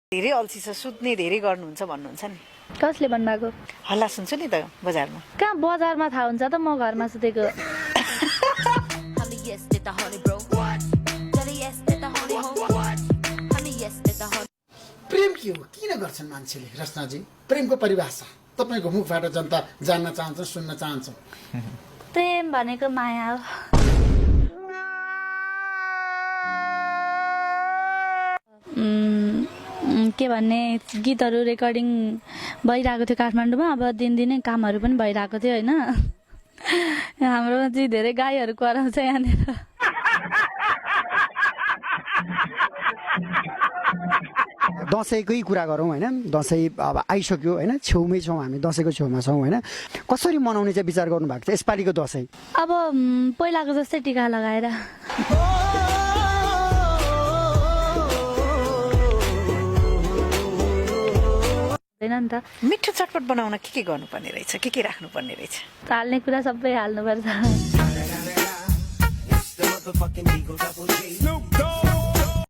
धेरै अल्छी छ, सुत्ने धेरै गर्नुहुन्छ भन्नुहुन्छ नि। कसले भन्नुभएको? हल्ला सुन्छु नि त बजारमा। कहाँ बजारमा थाहा हुन्छ त म घरमा सुतेको। प्रेम के हो, किन गर्छन् मान्छेले? रचनाजी, प्रेमको परिभाषा तपाईँको मुखबाट जनता जान्न चाहन्छ, सुन्न चाहन्छ। प्रेम भनेको माया हो। के भन्ने, गीतहरू रेकर्डिङ भइरहेको थियो काठमाडौँमा। अब दिनदिनै कामहरू पनि भइरहेको थियो होइन। हाम्रोमा चाहिँ धेरै गाईहरू कराउँछ यहाँनिर। दसैँकै कुरा गरौँ होइन, दसैँ अब आइसक्यो होइन, छेउमै छौँ हामी, दसैँको छेउमा छौँ होइन। कसरी मनाउने चाहिँ विचार गर्नुभएको छ यसपालिको दसैँ? अब पहिलाको जस्तै टिका लगाएर। नि त मिठो चटपट बनाउन के गर्नुपर्ने रहेछ, के राख्नुपर्ने रहेछ? हाल्ने कुरा सबै हाल्नुपर्छ।